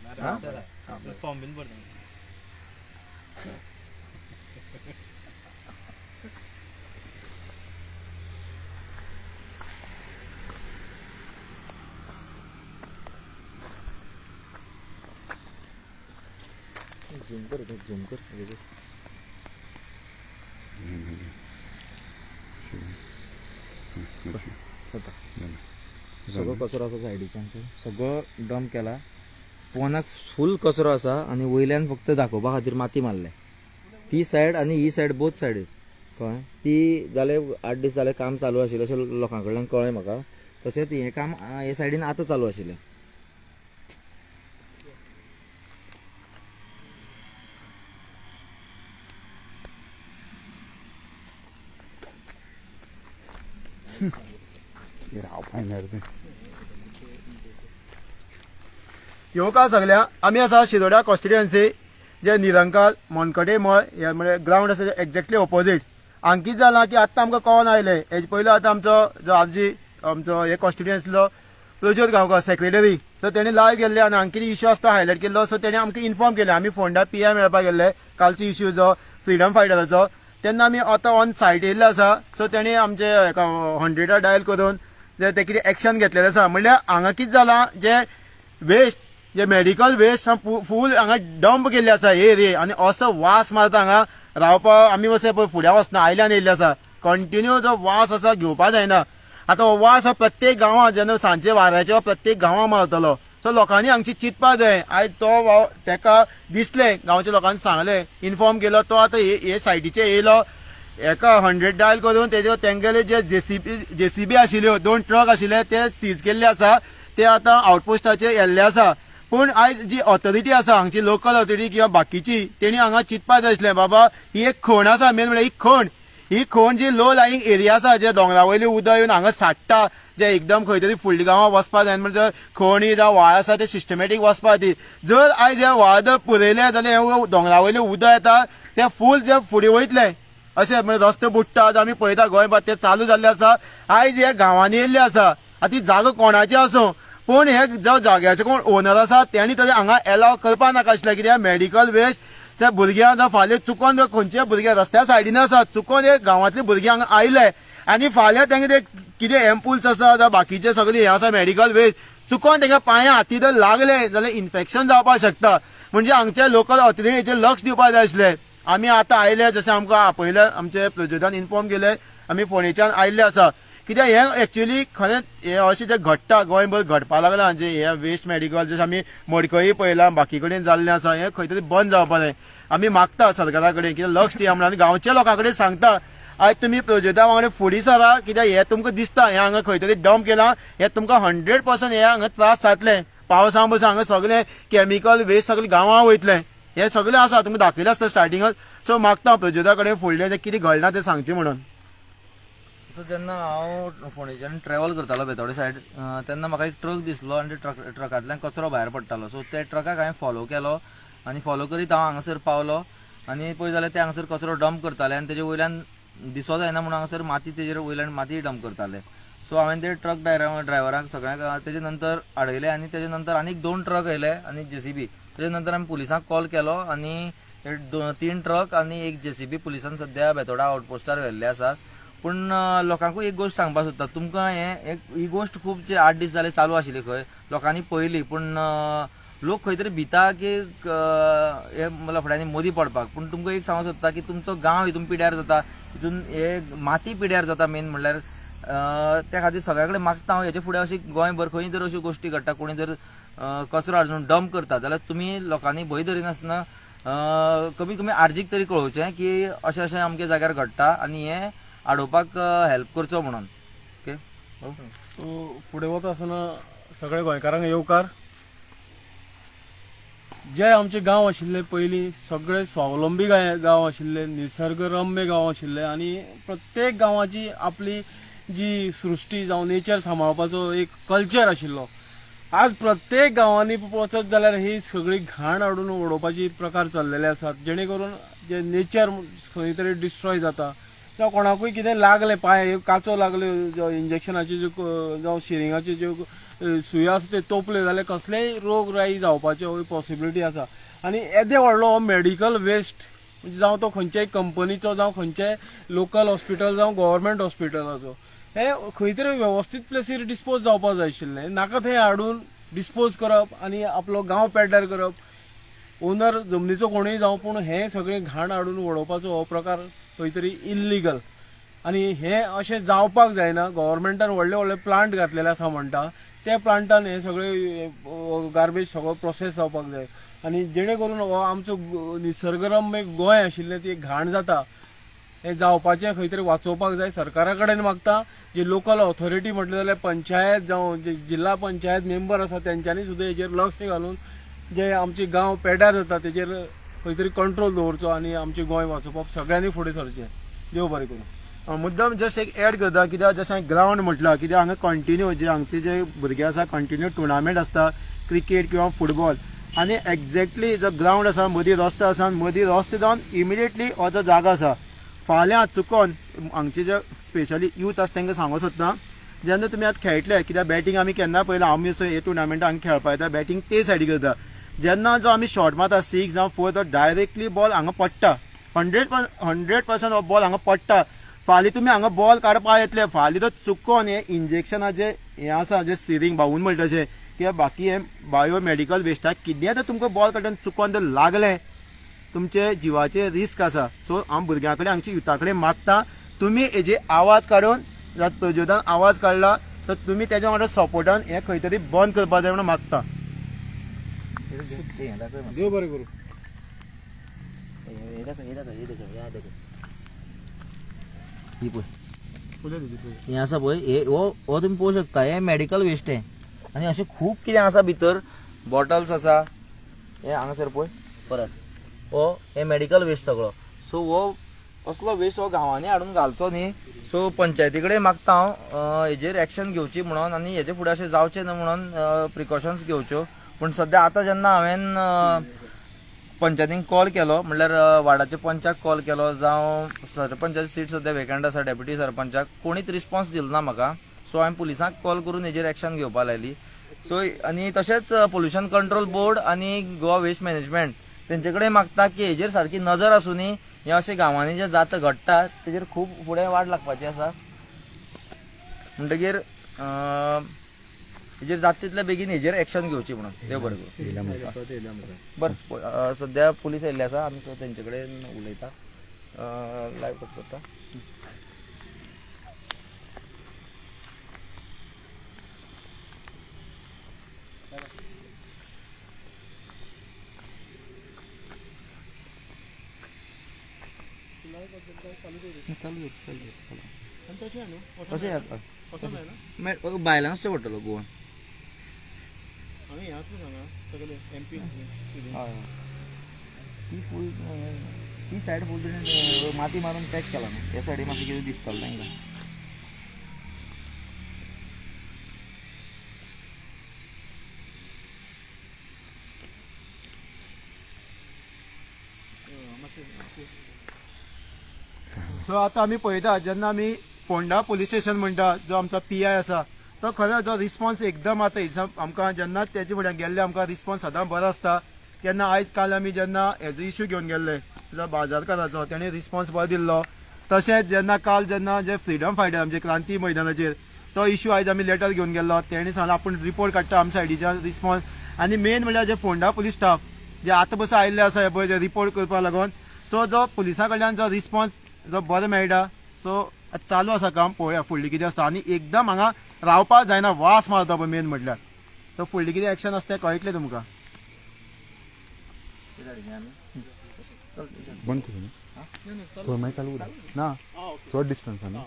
Form बीन भरता. Zoom कर, झूम कर. सगळो कचरो आसा सायडीच्यान, सगळो डंप केला. पोनाक फूल कचरो आसा आनी वयल्यान फक्त दाखोवपा खातीर माती मारल्या. ती सायड आनी ही सायड, बोथ सायड, कळ्ळें? ती जाले 8 दीस जाले काम चालू आशिल्लें अशें लोकां कडल्यान कळ्ळें म्हाका. तशेंच हें काम हे सायडीन आतां चालू आशिल्लें. येवकार सगळ्या. आमी आसा शिरोड्या कॉन्स्टिट्युएन्सी, जे निरंकाल मनकटे मळ हे म्हणजे ग्रावंड आसा एक्झॅक्टली ऑपोजीट. हांगा कितें जालां की आत्तां आमकां कळोन आयलें, हेजे पयलो आतां आमचो जो आरजी आमचो हे कॉन्स्टिट्युएन्सीलो प्रज्योत गांवकार सेक्रेटरी, सो तेणी लायव्ह गेल्ले आनी हांगा कितें इश्यू आसता हायलायट केल्लो. सो तेणी आमकां इन्फॉर्म केलें. आमी फोंडा पी I मेळपाक गेल्ले कालचो इश्यू जो फ्रिडम फायटराचो, तेन्ना आमी आतां ऑन सायट येयल्ले आसा. सो तेणी आमचे हेका 100 डायल करून जे ते कितें एक्शन घेतलेलें आसा. म्हणल्यार हांगा कितें जालां, जे वेस्ट जे मेडिकल वेस्ट फूल हांगा डंप केल्ले आसा हे रे, आनी असो वास मारता हांगा रावपा आमी वचून पळय फुड्यां वचना, आयल्यान येयल्ले आसा. कंटिन्यू जो वास आसा घेवपा जायना. आतां हो वास हो प्रत्येक गांवांत जेन्ना सांजचे वाऱ्याचे प्रत्येक गांवांत मारतलो. सो लोकांनी हांगची चिंतपा जाय. आयज तो वाव तेका दिसलें, गांवच्या लोकांनी सांगलें, इन्फॉर्म केलो, तो आतां हे सायडीचेर येयलो. एका 100 डायल करून तेजे तेंगेले जे जेसीबी आशिल्ल्यो, 2 ट्रक आशिल्ले ते सीज केल्ले आसा, ते आतां आउटपोस्टाचेर येल्ले आसा. पूण आयज जी ऑथॉरिटी आसा हांगची लोकल ऑथॉरिटी किंवा बाकीची, तेणी हांगा चिंतपा जाय आसलें बाबा ही एक खण आसा. मेन म्हणल्यार ही खण, ही खण जी लो लाईंग एरिया आसा, जे दोंगरा वयली उदक येवन हांगा साठ्ठा, जे एकदम खंय तरी फुडल्या गांवां वचपा जाय म्हणजे खणी जावं व्हाळ आसा ते सिस्टमॅटीक वचपा खातीर. जर आयज हे व्हाळ जर पुरयले जाल्यार हे दोंगरा वयलें उदक येता ते फूल जे फुडें वयतले अशें म्हणजे रस्ते बुडटा आमी पळयता गोंयभर ते चालू जाल्ले आसा. आयज हे गांवांनी येयल्ले आसा. आतां ती जागो कोणाची आसूं, पूण हे जो जाग्याचे कोण ओनर आसा तेणी तरी हांगा एलाव करपा नाका आशिल्लें. कित्याक मेडिकल वेस्ट त्या भुरग्यांक जावं फाल्यां चुकोन जर खंयचे भुरगे रस्त्या सायडीन आसा, चुकोन हे गांवांतले भुरगे हांगा आयले आनी फाल्यां तेंगे ते कितें एम्पुल्स आसा जावं बाकीचे सगळे हे आसा मेडिकल वेस्ट, चुकोन तेंगे पांया हाती जर लागले जाल्यार इन्फेक्शन जावपाक शकता. म्हणजे हांगचे लोकल ऑथॉरिटीचेर लक्ष दिवपाक जाय आसलें. आमी आतां आयले जशें आमकां आपयले, आमचे प्रेजिडेंटान इन्फॉर्म केले, आमी फोंडेच्यान आयिल्ले आसा. कित्याक हें एक्चुअली खरेंच हें अशें जें घडटा गोंयभर घडपा लागलां, जे हे वेस्ट मेडिकल जशें आमी मडकय पळयलां बाकी कडेन जाल्लें आसा, हें खंय तरी बंद जावपा जाय. आमी मागता सरकारा कडेन कित्याक लक्ष दिया म्हणून, आनी गांवच्या लोकां कडेन सांगता आयज तुमी प्रोजेक्टा वांगडा फुडें सरा, कित्याक हें तुमकां दिसता हें हांगा खंय तरी डंप केलां, हें तुमकां 100% हें हांगा त्रास जातले. पावसा बसून हांगा सगळें केमिकल वेस्ट सगळें गांवां वयतलें, हें सगळें आसा तुमकां दाखयलें आसता स्टार्टिंगाक. सो मागता प्रोजेक्टा कडेन फुडलें कितें घडलां तें सांगचें म्हणून. सो जेन्ना हांव फोंडेच्यान ट्रॅवल करतालो बेतोडे सायड, तेन्ना म्हाका एक ट्रक दिसलो आनी ट्रकांतल्यान कचरो भायर पडटालो. सो त्या ट्रकाक हांवें फॉलो केलो आनी फॉलो करीत हांव हांगासर पावलो आनी पळय जाल्यार ते हांगासर कचरो डंप करताले आनी तेजे वयल्यान दिसो जायना म्हणून हांगासर माती तेजेर वयल्यान माती डंप करताले. सो हांवें ते ट्रक ड्रायव्हराक सगळ्यांक तेजे नंतर आडयले आनी तेजे नंतर आनीक 2 ट्रक येयले आनी जेसीबी. तेजे नंतर आमी पुलिसांक कॉल केलो आनी 3 ट्रक आनी 1 जेसीबी पुलिसान सद्या बेतोडा आउटपोस्टार व्हेल्ले आसात. पूण लोकांकूय एक गोश्ट सांगपाक सोदता, तुमकां हें एक ही गोश्ट खूब जे 8 दीस जाले चालू आशिल्ली खंय लोकांनी पळयली, पूण लोक खंय तरी भिता की हे लफड्यांनी मदीं पडपाक. पूण तुमकां एक सांगूंक सोदता की तुमचो गांव हितून पिड्यार जाता, हितून हे माती पिड्यार जाता मेन म्हणल्यार. त्या खातीर सगळ्या कडेन मागता हांव हेचे फुडें अशी गोंयभर खंय जर अश्यो गोश्टी घडटा, कोणी जर कचरो हाडून डंप करता जाल्यार तुमी लोकांनी भंय धरिनासतना कमीत कमी आर्जीक तरी कळोवचें की अशें अशें अमक्या जाग्यार घडटा आनी हें आडोवपाक हेल्प करचो म्हणून. ओके, सो फुडें वता आसतना सगळ्या गोंयकारांक येवकार. जे आमचे गांव आशिल्ले पयलीं सगळे स्वावलंबी गांव आशिल्ले, निसर्गरम्य गांव आशिल्ले आनी प्रत्येक गांवाची आपली जी सृश्टी जावं नेचर सांबाळपाचो एक कल्चर आशिल्लो. आज प्रत्येक गांवांनी वचत जाल्यार ही सगळी घाण हाडून उडोवपाची प्रकार चल्लेले आसात, जेणे करून जे नेचर खंय तरी डिस्ट्रॉय जाता. जावं कोणाकूय कितें लागलें, पांय काचो लागल्यो, जावं इंजेक्शनाच्यो ज्यो जावं शिरिंगाच्यो ज्यो सुयो आसा ते तोपल्यो जाल्यार कसलेय रोग राई जावपाच्यो पॉसिबिलिटी आसा. आनी येदे व्हडलो हो मेडिकल वेस्ट जावं तो खंयच्याय कंपनीचो जावं खंयच्याय लोकल हॉस्पिटल जावं गव्हर्मेंट हॉस्पिटलाचो, हे खंय तरी वेवस्थीत प्लेसीर डिस्पोज जावपाक जाय आशिल्लें. नाका थंय हाडून डिस्पोज करप आनी आपलो गांव पेड्ड्यार करप. ओनर जमनीचो कोणूय जावं, पूण हें सगळें घाण हाडून उडोवपाचो हो प्रकार खंय तरी इल्लिगल आनी हें अशें जावपाक जायना. गव्हर्मेंटान व्हडले व्हडले प्लांट घातलेले आसा म्हणटा, त्या प्लांटान हें सगळें गार्बेज सगळो प्रोसेस जावपाक जाय आनी जेणे करून हो आमचो निसर्गरम्य गोंय आशिल्लें ती घाण जाता हें जावपाचें खंय तरी वाचोवपाक जाय. सरकारा कडेन मागता जे लोकल ऑथॉरिटी म्हटलें जाल्यार पंचायत जावं जे जिल्हा पंचायत मेंबर आसा तेंच्यांनी सुद्दां हेजेर लक्ष घालून जे आमचे गांव पेड्यार जाता तेजेर खंय तरी कंट्रोल दवरचो आनी आमचें गोंय वाचोवपाक सगळ्यांनी फुडें सरचें. देव बरें करूं. मुद्दम जस्ट एक एड करता, कित्याक जशें ग्रावंड म्हटलां, कित्याक हांगा कंटिन्यू जे हांगचे जे भुरगे आसा कंटिन्यू टुर्नामेंट आसता क्रिकेट किंवा फुटबॉल, आनी एग्जॅक्टली जो ग्रावंड आसा मदीं रस्तो आसा आनी मदीं रस्तो जावन इमिडिएटली हो जो जागो आसा, फाल्यां चुकोन हांगचे जे स्पेशली यूथ आसा तांकां सांगूंक सोदता, जेन्ना तुमी आतां खेळटले, कित्याक बॅटींग आमी केन्ना पळयलां, आमी असो हे टुर्नामेंटाक हांगा खेळपा येता, बॅटींग ते सायडी करता, जेन्ना जो आमी शॉट मारता 6 जावं 4, तो डायरेक्टली बॉल हांगा पडटा, 100% हो बॉल हांगा पडटा. फाल्यां तुमी हांगा बॉल काडपाक येतले, फाल्यां तो चुकोन हे इंजेक्शनाचे हें आसा जे सिरींग बावून म्हणटा तशें किंवा बाकी हे बायो मेडिकल वेस्टाक कितेंय तर तुमकां बॉल काडटा चुकोन जर लागलें तुमचे जिवाचे रिस्क आसा. सो हांव भुरग्यां कडेन हांगच्या युथा कडेन मागता, तुमी हेजे आवाज काडून प्रज्योतान आवाज काडला सो तुमी तेज्या वांगडा सपोर्टान हें खंय तरी बंद करपाक जाय म्हणून मागता. देव बरें करूं. ही पळय हें आसा पळय, हे हो तुमी पळोवंक शकता, हें मेडिकल वेस्ट हें. आनी अशें खूब कितें आसा भितर, बॉटल्स आसा, हे हांगासर पळय परत हो हे मेडिकल वेस्ट सगळो. सो हो असलो वेस्ट हो गांवांनी हाडून घालचो न्ही. सो पंचायती कडेन मागता हांव हेजेर एक्शन घेवची म्हणून आनी हेजे फुडें अशें जावचें न्हू म्हणून प्रिकॉशन्स घेवच्यो. पूण सद्या आतां जेन्ना हांवें पंचायतीन कॉल केलो, म्हणल्यार वार्डाच्या पंचाक कॉल केलो जावं सरपंचाची सीट सद्या वेकंट आसा, डेप्युटी सरपंचाक, कोणीच रिस्पॉन्स दिलो ना म्हाका. सो हांवें पुलिसांक कॉल करून हेजेर एक्शन घेवपाक लायली. सो आनी तशेंच पोल्युशन कंट्रोल बोर्ड आनी गोवा वेस्ट मॅनेजमेंट तेंचे कडेन मागता की हेजेर सारकी नजर आसूनी, हें अशें गांवांनी जें जाता घडटा तेजेर खूब फुडें वाट लागपाची आसा. म्हणटगीर हेजेर जाता तितले बेगीन हेजेर एक्शन घेवची म्हणून. देव बरें करूं. बरें, सद्या पुलीस आयिल्ले आसा, आमी सो तेंचे कडेन उलयता, लायव कट करता. चालू तशें भायल्यान वचचें पडटलो गोवन. ती फूल ती सायड फूल तुवें माती मारून पॅक केला न्हू, ह्या सायडीन मातशें कितें दिसतलें तांकां. सो आतां आमी पळयता जेन्ना आमी फोंडा पुलीस स्टेशन म्हणटा जो आमचो पी I आसा तो खरो जो रिस्पॉन्स एकदम आतां आमकां जेन्ना तेजे फुड्यान गेल्ले आमकां रिस्पॉन्स सदां बरो आसता. तेन्ना आयज काल आमी जेन्ना हेजो इश्यू घेवन गेल्ले जो बाजारकाराचो तेणे रिस्पॉन्स बरो दिल्लो. तशेंच जेन्ना काल जेन्ना जे फ्रिडम फायटर आमचे क्रांती मैदानाचेर तो इश्यू आयज आमी लेटर घेवन गेल्लो, तेणी सांगलां आपूण रिपोर्ट काडटा आमच्या सायडीच्यान रिस्पॉन्स. आनी मेन म्हणल्यार जे फोंडा पुलीस स्टाफ जे आतां बसून आयिल्ले आसा हे पळय जे रिपोर्ट करपाक लागून, सो जो पुलिसां कडल्यान जो रिस्पॉन्स जो बरो मेळटा. सो आतां चालू आसा काम, पळोवया फुडली कितें आसता. आनी एकदम हांगा रावपाक जायना, वास मारता पळय मेन म्हटल्यार. सो फुडली कितें एक्शन आसता तें कळटलें तुमकां. बंद करूं न्ही? मागीर चालू उरता ना, चड डिस्टन्स आसा न्ही.